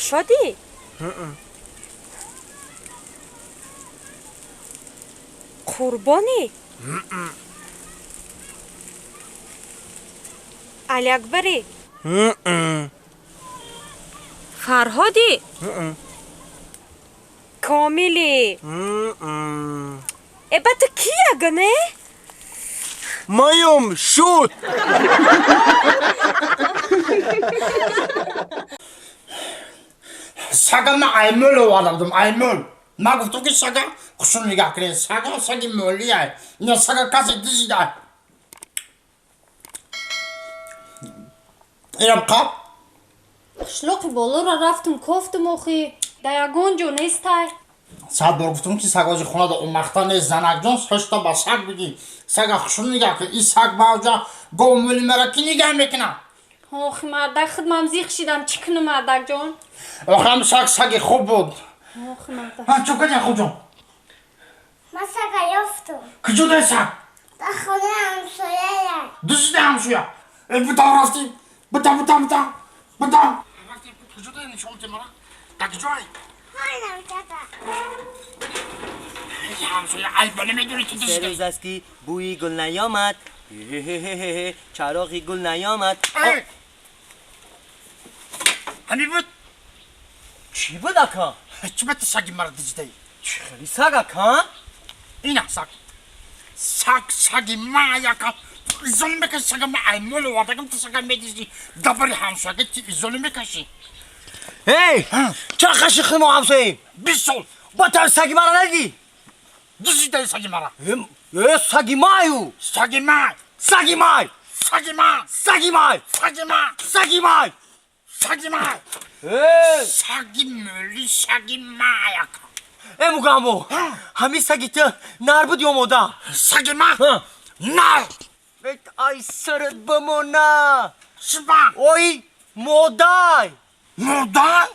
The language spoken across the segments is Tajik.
Дилшодӣ? Қурбонӣ? Алиакбарӣ? Фарҳодӣ? Комилӣ? Э, ба ту ки ягане? Маём шуд. Сага ма аймол оварда будам, аймол. Ма гуфтам, ки сага хушум нигаҳ кунед, сага саги молиай. Ина сага касе дизида. Инам қап. Қишлоқи болоро рафтум, кофтум, охи дар ягон ҷо нестай. 100 бор гуфтам, ки сагози хонада омахта нест, занакҷон, ҳошта ба саг бигӣ. Сага хушум нигаҳ кун. Ин саг бавҷа гов моли мара ки нигаҳ мекунад? Охи, мардак, худмам зиқ шидам, чӣ кунам, мардакҷон? Охи, ҳам саг саги хуб буд. Охи, мардак. Чо кардӣ, хубҷон? Ман сага ёфтум. Куҷо дай саг? Дар хонаи ҳамсояя. Дузида ҳамсоя. Э, бута рафтӣ, бута, бута, бута, бута рафтӣ. Куҷо дай, нишон те мара, дар куҷое? Хонам сага. Ҳамсоя айба намедонӣ, ки Се дузида. рӯз аст, ки бӯи гул наёмад, чароғи гул наёмад. Э! Ҳамин буд. Чӣ буд, ака? Чӣ ба ту саги мара дузидаӣ? Чӣ хели саг, ака? Ина саг, саг, саги ма яка изолӣ мекаши. Сага ма аймол овардагам, ту сага медизди, дабари ҳамсояга ти изолӣ мекашӣ. Эй, чаро қаши худ мо ҳамсоем? 20 сол. Ба тар саги мара надидӣ? Дузидаи саги мара. Э, саги маю. Саги май. Саги май. Саги май. Саги май. Саги май. Саги май. Саги май. Э! Саги мӯли, саги май яка. Э, мугамбо, ҳамин саги ту нар буд ё мода? Саги ма нар. Ай, сарат бимона. Шиба? Ой, модай. Модай?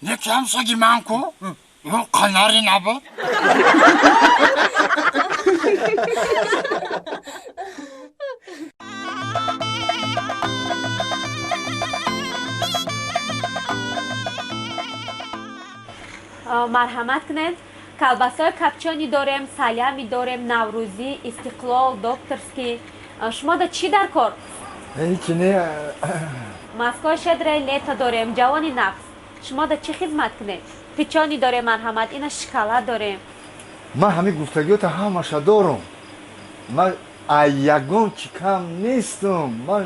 Не, ки ҳам саги ман ку ё қанари набуд. Марҳамат кунед, колбасаи копчёный дорем, салями дорем, наврӯзӣ, истиқлол, докторский. Шумо да чӣ дар кор? Ҳеҷ не. Москва, щедрое лето дорем, ҷавони нафс. Шумо да чӣ хизмат кунед? Печенье дорем, марҳамат, ина шоколад дорем. Ман ҳамин гуфтагиёта ҳамаша дорум. Ман аз ягон чӣ кам нестам. Ман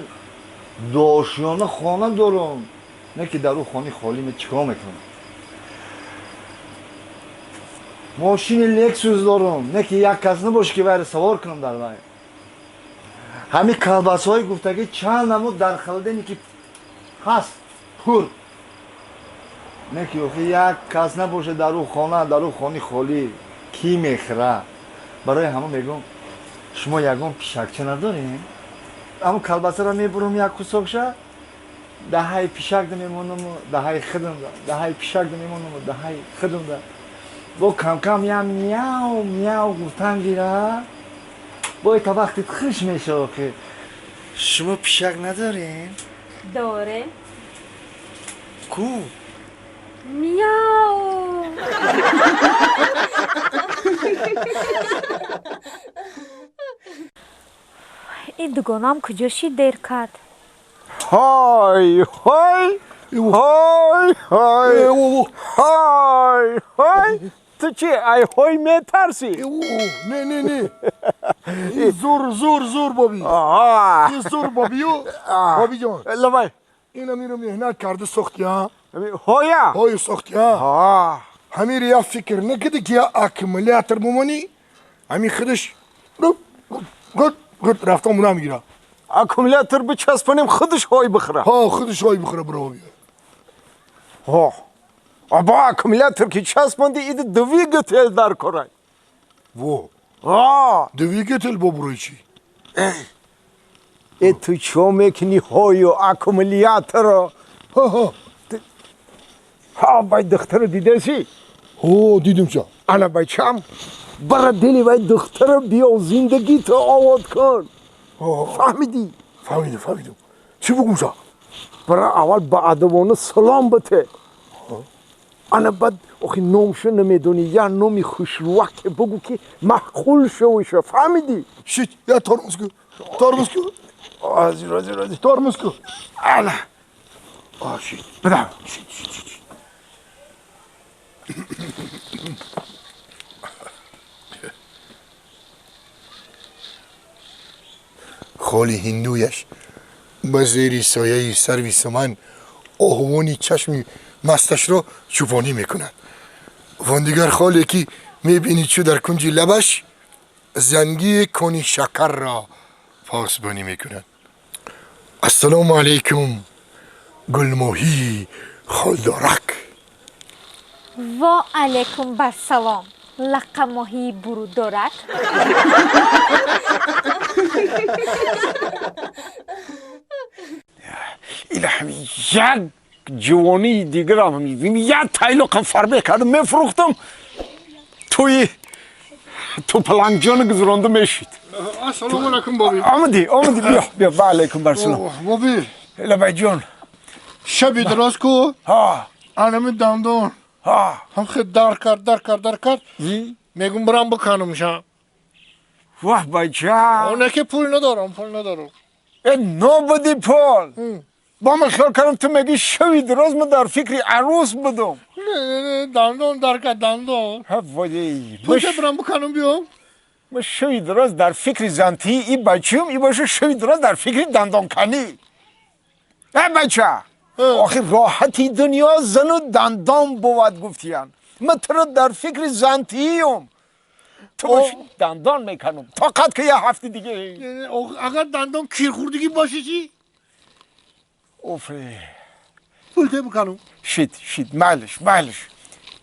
дошёна хона дорум, не ки дар ӯ хони холӣ ме чӣ кор мекунам? Мошини Лексус дорум, не ки як кас набоши, ки вайро савор кунам дар вай. Ҳамин колбасҳои гуфтагӣ чанд намуд дар холодильник ҳаст, пур, не ки охи як кас набошад дар ӯ хона, дар ӯ хони холӣ кӣ мехӯра? Барои ҳама мегӯм, шумо ягон пишакча надорем? Ҳамн колбасаро мебурам, як кусокша даҳаи пишакда мемонаму даҳаи худамда, даҳаи пишакда мемонаму даҳаи худамда. Бо камкам ям мяу мяу гуфтан гира, бо та вақти хуш мешава. Охи, шумо пишак надорем? Дорем. Ку? Мяу. Ин дугонам куҷо шид, дер кард? Ҳой, ҳой, ҳой, ҳой, ҳой, ҳой! Ту чӣ, ай ҳой метарсӣ? Не, не, не, зур, зур, зур, боби, зур, бобию, бобиҷон. Лавай. Ина миро меҳнат карда сохти, а? Ҳоя. Ҳою сохти, а? Ҳамиро як фикр накарди, ки я аккумулятор бумонӣ, ҳамин худаш гуд гуд рафтан буна мегира? Аккумулятор бичаспонем, худаш ҳой бихӯра. Ҳо, худаш ҳой бихӯра, бро. Ҳо, аба аккумулятор ки часпонди, иди двигатель дар корай. Во, двигатель бо бурои чӣ? Э, ту чо мекунӣ ҳою аккумуляторо? Ҳа, бай духтаро дидаси? Ҳо, дидим, ча. Ана, бачам, бара дили вай духтаро биё, зиндагито овод кун, фаҳмидӣ? Фаҳмидам, фаҳмидам. Чӣ бугум, ша? Бара аввал ба адабона салом бите. ана баъд охи номшо намедонӣ, я номи хушрӯаке бугӯ ки маъқул шавиша, фаҳмидӣ? Шит, я тормоз ку, тормоз ку. Ҳозир, ҳозир, ҳозир. Тормоз ку. Ана. Шит, бидав. Шит, шит, шит. Холи ҳиндуяш ба зери сояи сарви суман оҳувони чашми масташро чӯпонӣ мекунад. Вон дигар холе ки мебинӣ чӯ дар кунҷи лабаш зангии кони шакарро посбонӣ мекунад. Ассалому алайкум, гулмоҳии холдорак. Во алайкум барсалом, лаққамоҳии бурудорак. Илаҳами як ҷавонии дигарам як тайлоқам фарбеҳ кардам, мефурӯхтам, тӯи ту палангҷону гузаронда мешид. Ассалому алайкум, боби. Омадӣ, омадӣ, биё, биё. Ва алайкум барсалом. Боби. Лабайҷон. Шаби дароз ку? Анами дандон. Ҳам хел дар кард, дар кард, дар кард. Мегум бирам биканумша. Ваҳ, бача. Оне ки пул надорам, пул надорам. Э, нобуди пул. Бо ман хиёл кардам ту мегӣ шави дароз ман дар фикри арӯс будум. Не, дандон дар кард, дандон. Вой. Пулша бирам биканум биём. Ман шави дароз дар фикри зантии и бачаам, и боша шави дароз дар фикри дандонканӣ. Э, бача. Охи роҳати дунё зану дандон бувад гуфтиян. Ман туро дар фикри зантиюм. Ту боши дандон меканум. Тоқат ки як ҳафти дига. Агар дандон кирхӯрдагӣ боши чӣ? Офе. Пул те биканум. Шит, шит, майлиш, майлиш.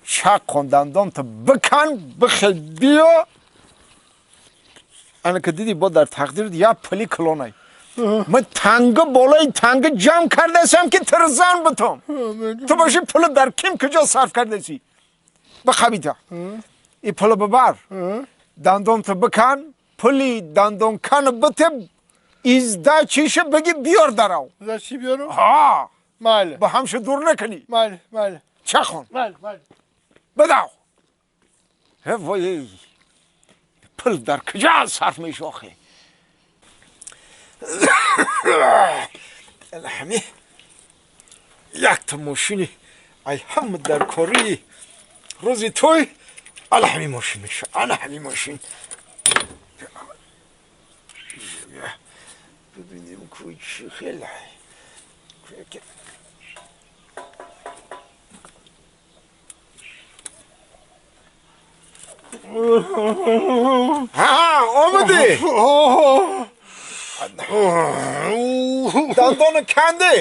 Чақ кун дандон ту бикан, бихел биё. Ана ки дидӣ бо дар тақдират як пули калонай. Ман танга болои танга ҷамъ кардасам ки туро зан бутам. Ту боши пуло дар ким куҷо сарф кардасӣ? Бихабита. И пуло бибар. Дандон ту бикан, пули дандонкан бите, издачиша бигӣ биёр дарав. Издачи биёрам? Ҳа. Майли. Ба ҳамша дур накунӣ. Майли, майли. Чахон. Майли, майли. Бидав. Э, вой. Пул дар куҷо сарф меши охи? Ҳами якта мошини ай ҳама дар кори рӯзи той ала ҳами мошин меша, ана ҳами мошин. Бибинем ку чӣ хел. Ҳа, омадӣ? Дандону кандӣ?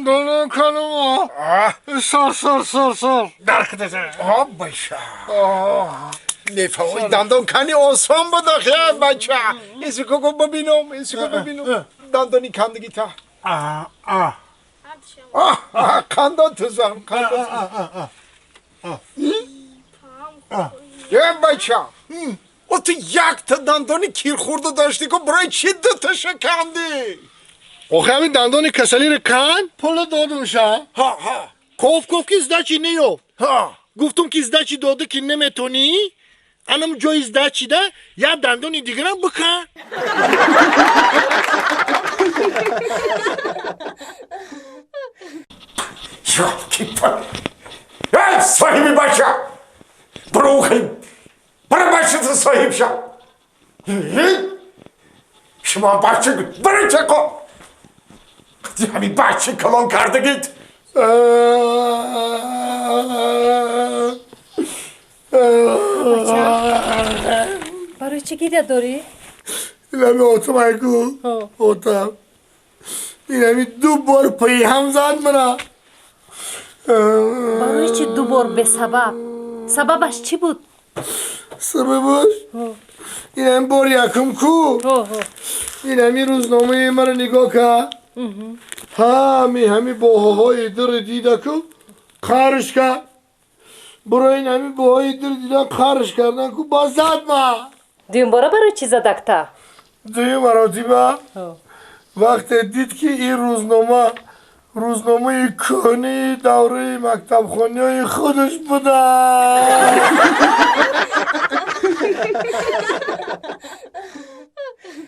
Дандон канум. Сар, сар, сар, сар. Дар кидаса. Баша. Мефаҳмӣ, дандон кани осон буд охи, бача. Инсико бибинам, инсико бибинам. Дандони кандагӣ та. Қандон тузам, қандон. Е, бача. О, ту якта дандони кирхӯрда доштӣ ку, барои чӣ дуташа кандӣ? Охи ҳамин дандони касалиро кан, пуло додумша. Ҳа, ҳа. Коф, коф ки сдачи неёфт. Ҳа. Гуфтум ки сдачи дода ки наметонӣ, анам ҷои сдачида як дандони дигарам бикан. Ё, ки Эй, соҳиби бача! Биро хел, биро бачата соҳиб шав. Шумо бача биро чақо. Ҳамин бача калон кардагит. Барои чӣ гиря дорӣ? Инами отамайку, отам. Инами ду бор паи ҳам зад мана. Барои чӣ ду бор бесабаб? Сабабаш чӣ буд? Сабабаш? Инами бори якум ку. Инами рӯзномаи маро нигоҳ кард. Ҳами ҳами боҳоҳои дури дида ку қарш кард. Барои ин ҳами боҳои дури дидан қарш кардан ку ба зад ма. Дуюмбора барои чӣ задакта? Дуюм маротиба вақте дид ки ин рӯзнома Рӯзномаи кӯҳнии давраи мактабхониҳои худаш буда.